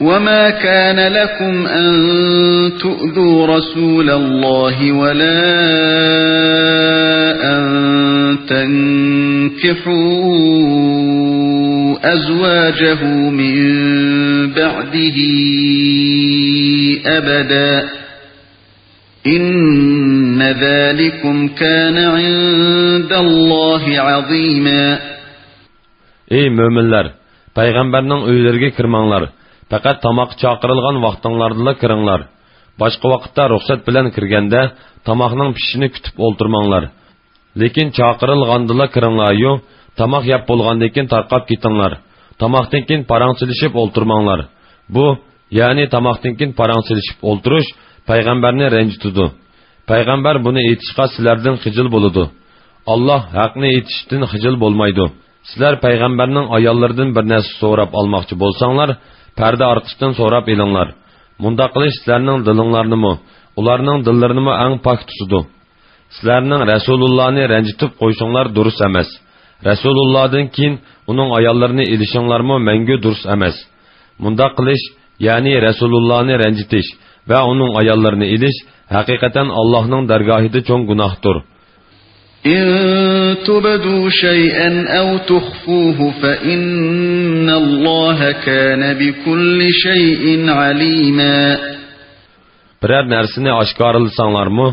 وما كان لكم أن تؤذوا رسول الله ولا أن تنكحوا أزواجه من بعده أبدا إن ذلكم كان عند الله عظيما. ئەي مۆمىنلەر، پەيغەمبەرنىڭ ئۆيلىرىگە كىرمەڭلار، پەقەت تاماققا چاقىرىلغان ۋاقتىڭلاردىلا كىرىڭلار. باشقا ۋاقىتتا رۇخسەت بىلەن كىرگەندە، تاماقنىڭ پىشىشىنى كۈتۈپ ئولتۇرماڭلار. لېكىن چاقىرىلغاندىلا كىرىڭلاريۇ، تاماق يەپ بولغاندىن كېيىن تارقاپ كېتىڭلار. تاماقتىن كېيىن پاراڭ سېلىشىپ ئولتۇرماڭلار. بۇ، يەنى تاماقتىن كېيىن پاراڭ سېلىشىپ ئولتۇرۇش پەيغەمبەرنى رەنجىتىدۇ. پەيغەمبەر بۇنى ئېيتىشقا سىلەردىن خىجىل بولىدۇ. ئاللاھ ھەقنى ئېيتىشتىن خىجىل بولمايدۇ. سىلەر پەيغەمبەرنىڭ ئاياللىرىدىن بىر نەرسە سوراپ ئالماقچى بولساڭلار، پەردە ئارقىسىدىن سوراپ ئېلىڭلار. مۇنداق قىلىش سىلەرنىڭ دىلىڭلارنىمۇ، ئۇلارنىڭ دىللىرىنىمۇ ئەڭ پاك تۇتىدۇ. سىلەرنىڭ رەسۇلۇللانى رەنجىتىپ قويۇشۇڭلار دۇرۇس ئەمەس. رەسۇلۇللادىن كېيىن ئۇنىڭ ئاياللىرىنى ئېلىشىڭلارمۇ مەڭگۈ دۇرۇس ئەمەس. مۇنداق قىلىش، يەنى رەسۇلۇللانى رەنجىتىش ۋە ئۇنىڭ ئاياللىرىنى ئېلىش ھەقىقەتەن ئاللاھنىڭ دەرگاھىدا چوڭ گۇناھتۇر. إن تبدوا شيئا أو تخفوه فإن الله كان بكل شيء عليما. بىرەر نەرسىنى ئاشكارىلىساڭلارمۇ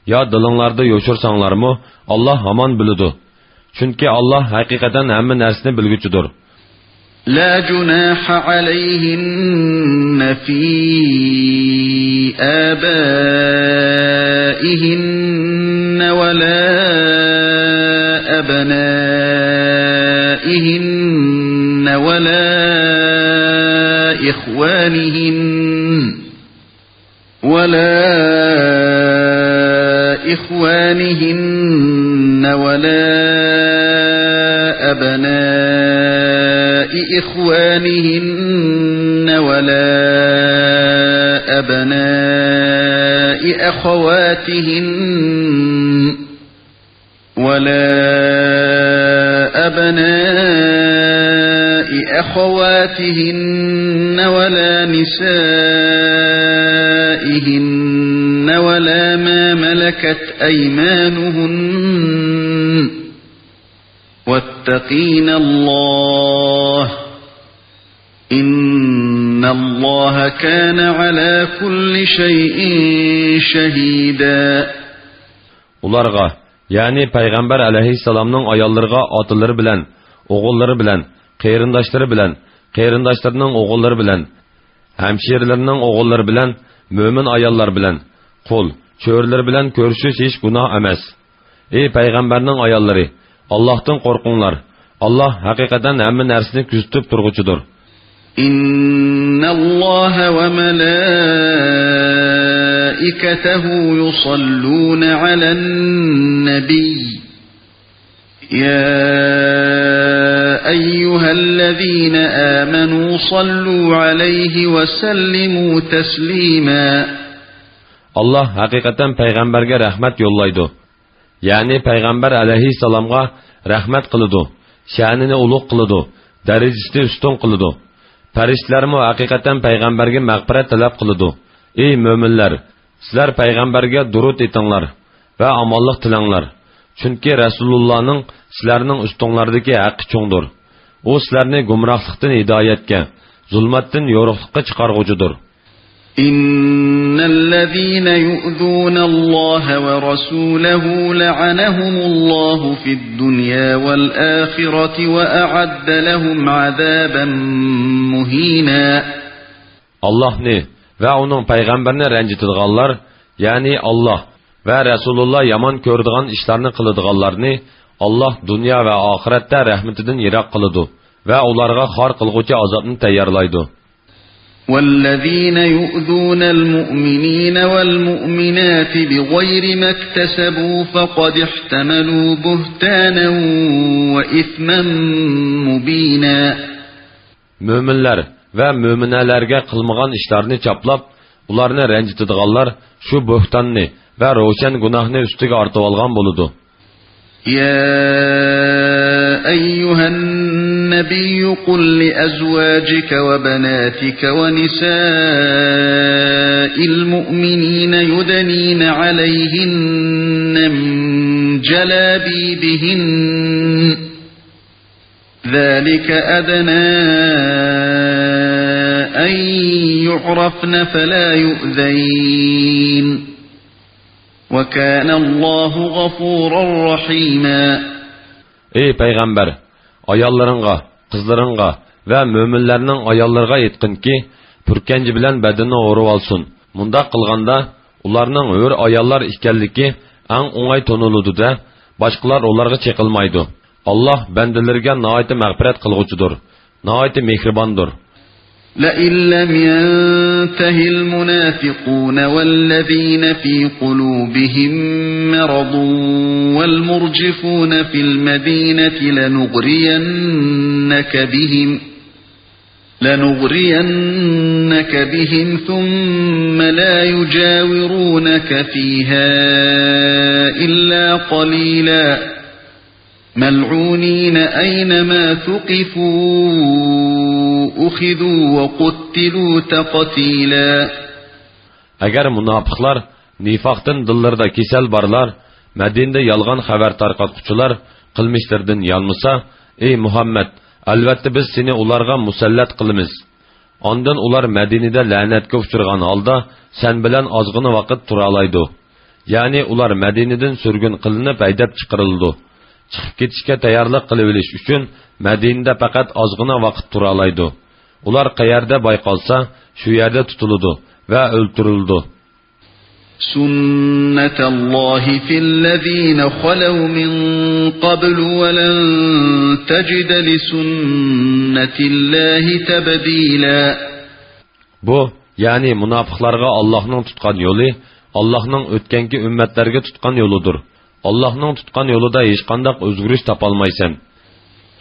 يا دىلىڭلاردا يوشۇرساڭلارمۇ، ئاللاھ ھامان بىلىدۇ. چۈنكى ئاللاھ ھەقىقەتەن ھەممە نەرسىنى بىلگۈچىدۇر. لا جناح عليهن في آبائهن ولا أبنائهن ولا إخوانهن ولا إخوانهن ولا أبناء إخوانهن ولا أبناء أخواتهن ولا أبناء أخواتهن ولا نسائهن ولا ما ملكت أيمانهن واتقين الله إن الله كان على كل شيء شهيدا. ئۇلارغا، يەنى پەيغەمبەر ئەلەيھىسسالامنىڭ ئاياللىرىغا ئاتىلىرى بىلەن، ئوغۇللىرى بىلەن، قېرىنداشلىرى بىلەن، قېرىنداشلىرىنىڭ ئوغۇللىرى بىلەن، ھەمشىرىلىرىنىڭ ئوغۇللىرى بىلەن، مۆمىن ئاياللار بىلەن، قۇل، چۆرىلىرى بىلەن كۆرۈشۈش ھېچ گۇناھ ئەمەس. ئەي پەيغەمبەرنىڭ ئاياللىرى، ئاللاھتىن قورقۇڭلار. ئاللاھ ھەقىقەتەن ھەممە نەرسىنى كۆزىتىپ تۇرغۇچىدۇر. إن الله وملائكته يصلون على النبي، يا أيها الذين آمنوا صلوا عليه وسلموا تسليما. ئاللاھ ھەقىقەتەن پەيغەمبەرگە رەھمەت يوللايدۇ. يەنى پەيغەمبەر ئەلەيھىسسالامغا رەھمەت قىلىدۇ، شەنىنى ئۇلۇغ قىلىدۇ، دەرىجىسىنى ئۈستۈن قىلىدۇ. پەرىشتىلەرمۇ ھەقىقەتەن پەيغەمبەرگە مەغپىرەت تەلەپ قىلىدۇ. ئەي مۆمىنلەر، سىلەر پەيغەمبەرگە دۇرۇت ئېيتىڭلار ۋە ئامانلىق تىلەڭلار. چۈنكى رەسۇلۇللانىڭ سىلەرنىڭ ئۈستۈڭلاردىكى ھەققى چوڭدۇر. ئۇ سىلەرنى گۇمراھلىقتىن ھىدايەتكە، زۇلمەتتىن يورۇقلۇققا چىقارغۇچىدۇر. إن الذين يؤذون الله ورسوله لعنهم الله في الدنيا والآخرة وأعد لهم عذابا مهينا. ئاللاھنى ۋە ئۇنىڭ پەيغەمبىرىنى رەنجىتىدىغانلار، يەنى ئاللاھ ۋە رەسۇلۇللا يامان كۆرىدىغان ئىشلارنى قىلىدىغانلارنى ئاللاھ دۇنيا ۋە ئاخىرەتتە رەھمىتىدىن يىراق قىلىدۇ ۋە ئۇلارغا خار قىلغۇچى ئازابنى تەييارلايدۇ. والذين يؤذون المؤمنين والمؤمنات بغير ما اكتسبوا فقد احتملوا بهتانا وإثما مبينا. مۆمىنلەر ۋە مۆمىنەلەرگە قىلمىغان ئىشلارنى چاپلاپ، ئۇلارنى رەنجىتىدىغانلار شۇ بۆھتاننى ۋە روشەن گۇناھنى ئۈستىگە ئارتىۋالغان بولىدۇ. يا أيها النبي قل لأزواجك وبناتك ونساء المؤمنين يدنين عليهن من جلابيبهن، ذلك أدنى أن يعرفن فلا يؤذين، وكان الله غفورا رحيما. ئەي پەيغەمبەر، ئاياللىرىڭغا، قىزلىرىڭغا ۋە مۆمىنلەرنىڭ ئاياللىرىغا ئېيتقىنكى، پۈركەنجە بىلەن بەدىنىنى ئورىۋالسۇن. مۇنداق قىلغاندا، ئۇلارنىڭ ھۆر ئاياللار ئىكەنلىكى ئەڭ ئوڭاي تونۇلىدۇ-دە، باشقىلار ئۇلارغا چېقىلمايدۇ. ئاللاھ بەندىلىرىگە ناھايىتى مەغپىرەت قىلغۇچىدۇر، ناھايىتى مېھرىباندۇر. لئن لم ينته المنافقون والذين في قلوبهم مرض والمرجفون في المدينة لنغرينك بهم، لنغرينك بهم ثم لا يجاورونك فيها إلا قليلا. ملعونين أينما ثقفوا أخذوا وقتلوا تقتيلا. ئەگەر مۇناپىقلار، نىفاقتىن دىللىرىدا كېسەل بارلار، مەدىنىدە يالغان خەۋەر تارقاتقۇچىلار قىلمىشلىرىدىن يانمىسا، ئەي مۇھەممەد، ئەلۋەتتە بىز سېنى ئۇلارغا مۇسەللەت قىلىمىز. ئاندىن ئۇلار مەدىنىدە لەنەتكە ئۇچرىغان ھالدا سەن بىلەن ئازغىنە ۋاقىت تۇرالايدۇ. يەنى ئۇلار مەدىنىدىن سۈرگۈن قىلىنىپ ھەيدەپ چىقىرىلىدۇ. چىقىپ كېتىشكە تەييارلىق قىلىۋېلىش ئۈچۈن مەدىنىدە پەقەت ئازغىنە ۋاقىت تۇرالايدۇ. ئۇلار قەيەردە بايقالسا، شۇ يەردە تۇتۇلىدۇ ۋە ئۆلتۈرۈلىدۇ. سنة الله في الذين خلوا من قبل ولن تجد لسنة الله تبديلا. بۇ، يەنى مۇناپىقلارغا ئاللاھنىڭ تۇتقان يولى، ئاللاھنىڭ ئۆتكەنكى ئۈممەتلەرگە تۇتقان يولىدۇر. ئاللاھنىڭ تۇتقان يولىدا ھېچقانداق ئۆزگىرىش تاپالمايسەن.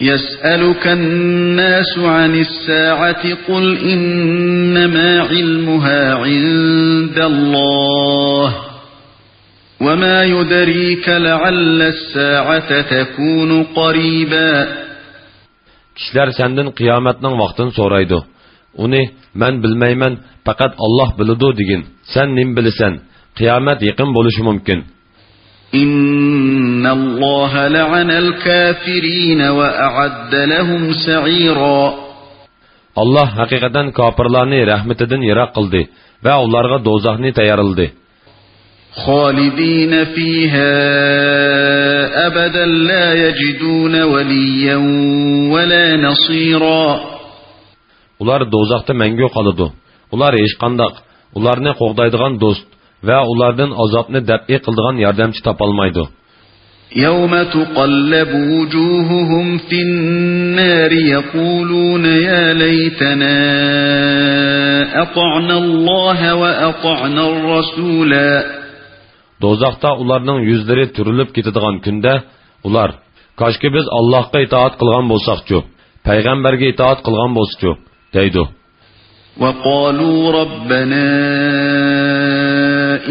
يسألك الناس عن الساعة قل إنما علمها عند الله وما يدريك لعل الساعة تكون قريبا. كىشىلەر سەندىن قىيامەتنىڭ ۋاقتىنى سورايدۇ. ئۇنى مەن بىلمەيمەن، پەقەت ئاللاھ بىلىدۇ دېگىن. سەن نېمە بىلىسەن؟ قىيامەت يېقىن بولۇشى مۇمكىن. إن الله لعن الكافرين وأعد لهم سعيرا. ئاللاھ ھەقىقەتەن كاپىرلارنى رەھمىتىدىن يىراق قىلدى ۋە ئۇلارغا دوزاخنى تەييارلىدى. خالدين فيها أبدا لا يجدون وليا ولا نصيرا. ئۇلار دوزاختا مەڭگۈ قالىدۇ. ئۇلار ھېچقانداق ئۇلارنى قوغدايدىغان دوست ۋە ئۇلاردىن ئازابنى دەپئى قىلىدىغان ياردەمچى تاپالمايدۇ. يوم تقلب وجوههم في النار يقولون يا ليتنا أطعنا الله وأطعنا الرسولا. دوزاختا ئۇلارنىڭ يۈزلىرى تۈرۈلۈپ كېتىدىغان كۈندە ئۇلار، كاشكى بىز ئاللاھقا ئىتائەت قىلغان بولساقچۇ، پەيغەمبەرگە ئىتائەت قىلغان بولسىچۇ، دەيدۇ. وقالوا ربنا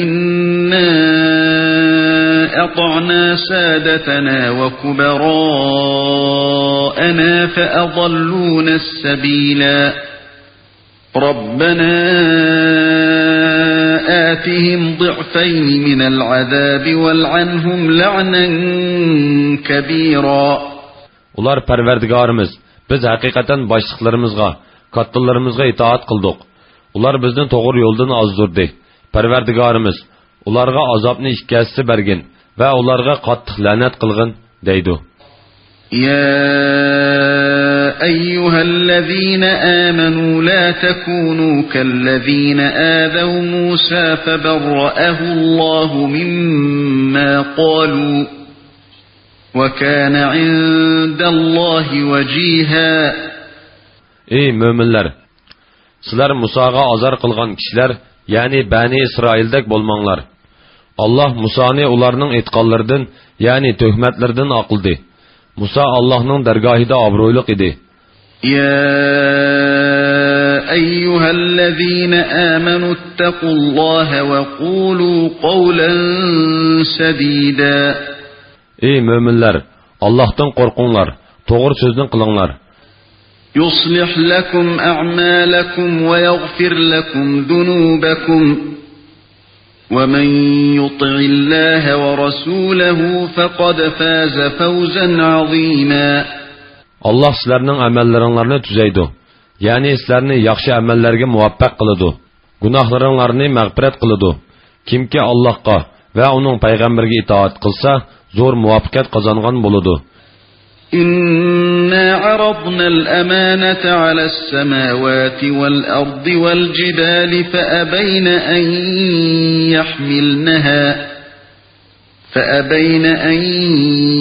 إنا أطعنا سادتنا وكبراءنا فأضلونا السبيلا. ربنا آتهم ضعفين من العذاب والعنهم لعنا كبيرا. ئۇلار، پەرۋەردىگارىمىز، بىز ھەقىقەتەن باشلىقلىرىمىزغا، كاتتىلىرىمىزغا ئىتائەت قىلدۇق. ئۇلار بىزنى توغرا يولدىن ئازدۇردى. پەرۋەردىگارىمىز، ئۇلارغا ئازابنى ئىككى ھەسسە بەرگىن ۋە ئۇلارغا قاتتىق لەنەت قىلغىن، دەيدۇ. يا أيها الذين آمنوا لا تكونوا كالذين آذوا موسى فبرأه الله مما قالوا وكان عند الله وجيها. ئەي مۆمىنلەر! سىلەر مۇساغا ئازار قىلغان كىشىلەر، يەنى بەنى ئىسرائىلدەك بولماڭلار. ئاللاھ مۇسانى ئۇلارنىڭ ئېيتقانلىرىدىن، يەنى تۆھمەتلىرىدىن ئاقلىدى. مۇسا ئاللاھنىڭ دەرگاھىدا ئابرۇيلۇق ئىدى. يا أيها الذين آمنوا اتقوا الله وقولوا قولا سديدا. ئەي مۆمىنلەر، ئاللاھتىن قورقۇڭلار، توغرا سۆزنى قىلىڭلار. يصلح لكم أعمالكم ويغفر لكم ذنوبكم ومن يطع الله ورسوله فقد فاز فوزا عظيما. ئاللاھ سىلەرنىڭ ئەمەللىرىڭلارنى تۈزەيدۇ، يەنى سىلەرنى ياخشى ئەمەللەرگە مۇۋەپپەق قىلىدۇ. گۇناھلىرىڭلارنى مەغپىرەت قىلىدۇ. كىمكى ئاللاھقا ۋە ئۇنىڭ پەيغەمبىرىگە ئىتائەت قىلسا، زور مۇۋەپپەقىيەت قازانغان بولىدۇ. إنا عرضنا الأمانة على السماوات والأرض والجبال فأبين أن يحملنها فأبين أن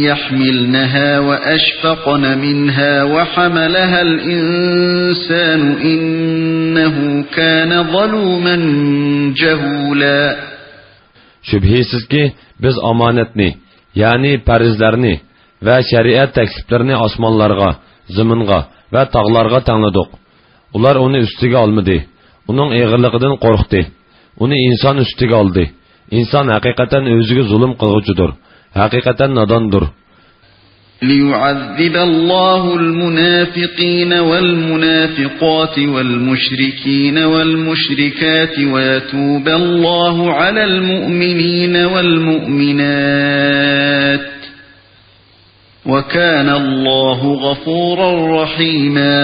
يحملنها وأشفقن منها وحملها الإنسان إنه كان ظلوما جهولا. شۈبھىسىزكى، بىز ئامانەتنى، يەنى پەرزلەرنى ۋە شەرىئەت تەكلىپلىرىنى ئاسمانلارغا، زېمىنغا ۋە تاغلارغا تەڭلىدۇق. ئۇلار ئۇنى ئۈستىگە ئالمىدى. ئۇنىڭ ئېغىرلىقىدىن قورقتى. ئۇنى ئىنسان ئۈستىگە ئالدى. ئىنسان ھەقىقەتەن ئۆزىگە زۇلۇم قىلغۇچىدۇر. ھەقىقەتەن ناداندۇر. ليعذب الله المنافقين والمنافقات والمشركين والمشركات ويتوب الله على المؤمنين والمؤمنات وكان الله غفورا رحيما.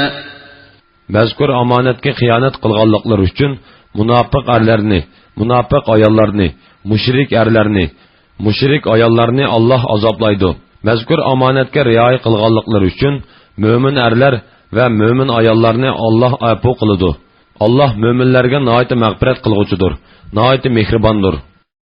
مەزكۇر ئامانەتكە خىيانەت قىلغانلىقلىرى ئۈچۈن مۇناپىق ئەرلەرنى، مۇناپىق ئاياللارنى، مۇشرىك ئەرلەرنى، مۇشرىك ئاياللارنى ئاللاھ ئازابلايدۇ. مەزكۇر ئامانەتكە رىئايە قىلغانلىقلىرى ئۈچۈن مۆمىن ئەرلەر ۋە مۆمىن ئاياللارنى ئاللاھ ئەپۇ قىلىدۇ. ئاللاھ مۆمىنلەرگە ناھايىتى مەغپىرەت قىلغۇچىدۇر، ناھايىتى مېھرىباندۇر.